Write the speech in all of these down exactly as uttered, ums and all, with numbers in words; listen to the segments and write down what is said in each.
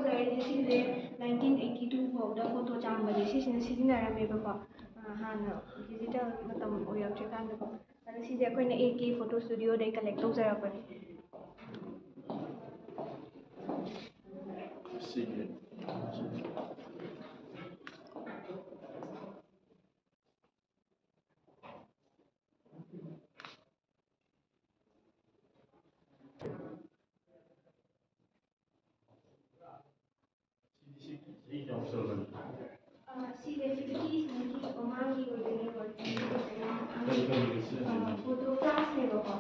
ꯂꯩꯔꯤꯁꯦ ꯁꯤꯁꯦ nineteen eighty two ꯐꯥꯎꯗ ꯐꯣꯇꯣ ꯆꯥꯝꯕꯁꯦ ꯁꯤꯁꯤꯅ ꯁꯤꯖꯤꯟꯅꯔꯝꯃꯦꯕꯀꯣ꯫ ꯑ, ꯍꯥꯟꯅ ꯗꯤꯖꯤꯇꯦꯜ ꯃꯇꯝ ꯑꯣꯏꯔꯛꯇ꯭ꯔꯤꯀꯥꯟꯗꯀꯣ꯫ ꯑꯗꯣ ꯁꯤꯁꯦ ꯑꯩꯈꯣꯏꯅ ꯑꯦ ꯀꯦ ꯐꯣꯇꯣ ꯁ꯭ꯇꯨꯗꯤꯑꯣꯗꯩ ꯀꯂꯦꯛ ꯇꯧꯖꯔꯛꯄꯅꯦ꯫ ꯁꯤꯁꯦ ꯐꯤꯐꯇꯤꯁꯤꯒꯤ ꯃꯃꯥꯡꯒꯤ ꯑꯣꯏꯗꯣꯏꯅꯦꯕ꯫ ꯐꯣꯇꯣ ꯀ꯭ꯂꯥꯁꯅꯦꯕꯀꯣ꯫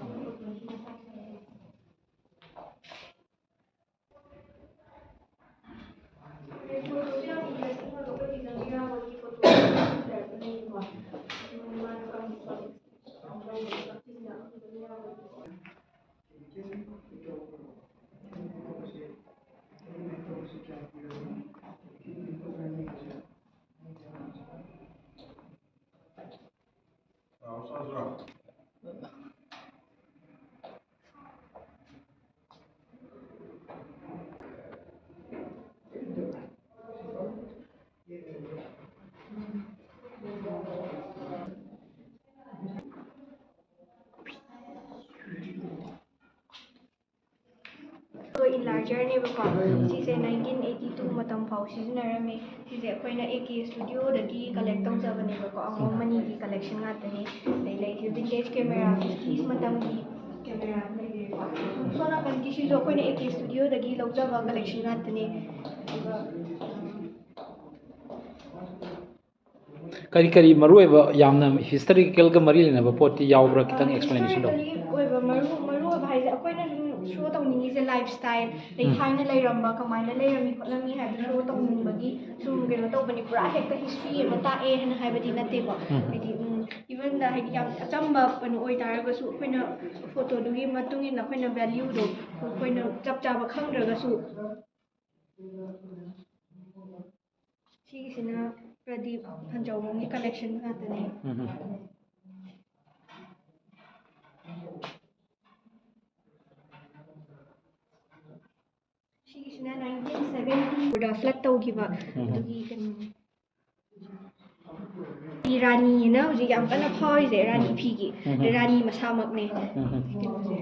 ꯏꯟꯂꯥꯔꯖꯔꯅꯦꯕꯀꯣ꯫ ꯁꯤꯁꯦ ꯅꯥꯏꯟꯇꯤꯟ ꯑꯩꯠꯇꯤ ꯇꯨ ꯃꯇꯝ ꯐꯥꯎ ꯁꯤꯖꯤꯟꯅꯔꯝꯃꯤ꯫ ꯁꯤꯁꯦ ꯑꯩꯈꯣꯏꯅ ꯑꯦ ꯀꯦ ꯁ꯭ꯇꯨꯗꯤꯑꯣꯗꯒꯤ ꯀꯂꯦꯛ ꯇꯧꯖꯕꯅꯦꯕꯀꯣ꯫ ꯑꯉꯣꯝ ꯃꯅꯤꯒꯤ ꯀꯂꯦꯛꯁꯟ ꯉꯥꯛꯇꯅꯤ꯫ ꯑꯗꯩ ꯂꯩꯁꯦ ꯚꯤꯟꯇꯦꯖ ꯀꯦꯃꯦꯔꯥ, ꯐꯤꯐꯇꯤꯁ ꯃꯇꯝꯒꯤ ꯀꯦꯃꯦꯔꯥ ꯂꯩꯔꯦꯀꯣ꯫ ꯁꯣꯝ ꯅꯥꯀꯟꯒꯤꯁꯤꯁꯨ ꯑꯩꯈꯣꯏꯅ ꯑꯦ ꯀꯦ ꯁ꯭ꯇꯨꯗꯤꯑꯣꯗꯒꯤ ꯂꯧꯖꯕ ꯀꯂꯦꯛꯁꯟ ꯉꯥꯛꯇꯅꯤ꯫ ꯑꯗꯨꯒ ꯀꯔꯤ ꯀꯔꯤ ꯃꯔꯨꯑꯣꯏꯕ ꯌꯥꯝꯅ ꯍꯤꯁꯇꯣꯔꯤꯀꯦꯜꯒ ꯃꯔꯤ ꯂꯩꯅꯕ ꯄꯣꯠꯇꯤ ꯌꯥꯎꯕ꯭ꯔꯥ? ꯈꯤꯇꯪ ꯑꯦꯛꯁꯄ꯭ꯂꯦꯅꯦꯁꯟ ꯇꯧ꯫ ꯍꯤꯁꯇꯣꯔꯤꯀꯦꯜꯂꯤ ꯑꯣꯏꯕ ꯃꯔꯨ ꯃꯔꯨ ꯑꯣꯏꯕ ꯍꯥꯏꯁꯦ ꯑꯩꯈꯣꯏꯅ ꯁꯨꯝ ꯁꯣ ꯇꯧꯅꯤꯡꯉꯤꯁꯦ ꯂꯥꯏꯐ ꯁ꯭ꯇꯥꯏꯜ, ꯑꯗꯩ ꯎꯝ꯫ ꯊꯥꯏꯅ ꯂꯩꯔꯝꯕ, ꯀꯃꯥꯏꯅ ꯂꯩꯔꯝꯃꯤ ꯈꯣꯠꯂꯝꯃꯤ ꯍꯥꯏꯕꯗꯨ ꯁꯣ ꯇꯧꯅꯤꯡꯕꯒꯤ ꯁꯨꯝ ꯀꯩꯅꯣ ꯇꯧꯕꯅꯤ꯫ ꯄꯨꯔꯥ ꯍꯦꯛꯇ ꯍꯤꯁꯇ꯭ꯔꯤ ꯑꯃ ꯇꯥꯛꯑꯦ ꯍꯥꯏꯅ ꯍꯥꯏꯕꯗꯤ ꯅꯠꯇꯦꯀꯣ꯫ ꯎꯝ꯫ ꯍꯥꯏꯗꯤ ꯎꯝ, ꯏꯚꯟꯗ ꯍꯥꯏꯗꯤ ꯌꯥꯝ ꯑꯆꯝꯕ ꯀꯩꯅꯣ ꯑꯣꯏꯇꯥꯔꯒꯁꯨ ꯑꯩꯈꯣꯏꯅ ꯐꯣꯇꯣꯗꯨꯒꯤ ꯃꯇꯨꯡ ꯏꯟꯅ ꯑꯩꯈꯣꯏꯅ ꯚꯦꯂ꯭ꯌꯨꯗꯣ ꯑꯩꯈꯣꯏꯅ ꯆꯞ ꯆꯥꯕ ꯈꯪꯗ꯭ꯔꯒꯁꯨ꯫ ꯁꯤꯒꯤꯁꯤꯅ ꯄ꯭ꯔꯗꯤꯞ ꯐꯟꯖꯧꯕꯝꯒꯤ ꯀꯂꯦꯛꯁꯟ ꯉꯥꯛꯇꯅꯦ꯫ ꯎꯝ ꯍꯝ꯫ ꯁꯤꯒꯤꯁꯤꯅ ꯅꯥꯏꯟꯇꯤꯟ ꯁꯚꯦꯟꯇꯤꯗ ꯐ꯭ꯂꯠ ꯇꯧꯈꯤꯕ ꯑꯗꯨꯒꯤ ꯀꯩꯅꯣꯅꯦ꯫ ꯔꯥꯅꯤꯅ ꯍꯧꯖꯤꯛ ꯌꯥꯝ ꯀꯟꯅ ꯐꯥꯎꯔꯤꯁꯦ ꯔꯥꯅꯤ ꯐꯤꯒꯤ, ꯔꯥꯅꯤ ꯃꯁꯥꯃꯛꯅꯦ꯫ ꯀꯩꯅꯣꯁꯦ꯫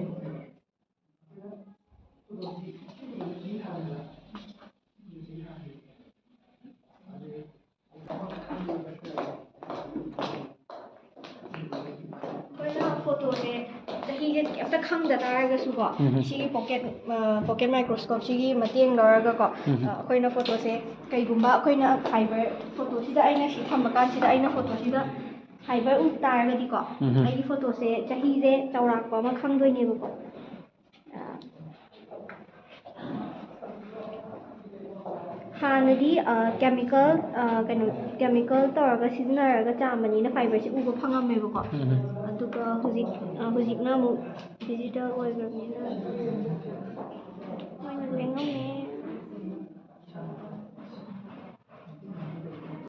ꯑꯩꯈꯣꯏꯅ ꯐꯣꯇꯣꯁꯦ ꯆꯍꯤꯁꯦ ꯀꯩꯝꯇ ꯈꯪꯗ ꯇꯥꯔꯒꯁꯨꯀꯣ, ꯁꯤꯒꯤ ꯄꯣꯀꯦꯠ ꯄꯣꯀꯦꯠ ꯃꯥꯏꯀ꯭ꯔꯣꯁꯀꯣꯞꯁꯤꯒꯤ ꯃꯇꯦꯡ ꯂꯧꯔꯒꯀꯣ, ꯑꯩꯈꯣꯏꯅ ꯐꯣꯇꯣꯁꯦ ꯀꯩꯒꯨꯝꯕ ꯑꯩꯈꯣꯏꯅ ꯐꯥꯏꯕꯔ ꯐꯣꯇꯣꯁꯤꯗ ꯑꯩꯅ ꯁꯤ ꯊꯝꯕ ꯀꯥꯟꯁꯤꯗ ꯑꯩꯅ ꯐꯣꯇꯣꯁꯤꯗ ꯐꯥꯏꯕꯔ ꯎ ꯇꯥꯔꯒꯗꯤꯀꯣ, ꯑꯩꯒꯤ ꯐꯣꯇꯣꯁꯦ ꯆꯍꯤꯁꯦ ꯆꯥꯎꯔꯥꯛꯄ ꯑꯃ ꯈꯪꯗꯣꯏꯅꯦꯕꯀꯣ꯫ ꯍꯥꯟꯅꯗꯤ ꯀꯦꯃꯤꯀꯦꯜ, ꯀꯩꯅꯣ, ꯀꯦꯃꯤꯀꯦꯜ ꯇꯧꯔꯒ ꯁꯤꯖꯤꯟꯅꯔꯒ ꯆꯥꯝꯕꯅꯤꯅ ꯐꯥꯏꯕꯔꯁꯤ ꯎꯕ ꯐꯪꯉꯝꯃꯦꯕꯀꯣ꯫ ꯑꯗꯨꯒ ꯍꯧꯖꯤꯛ, ꯍꯧꯖꯤꯛꯅ ꯑꯃꯨꯛ ꯗꯤꯖꯤꯇꯦꯜ ꯑꯣꯏꯈ꯭ꯔꯕꯅꯤꯅ ꯂꯣꯏꯅ ꯂꯦꯡꯉꯝꯃꯦ꯫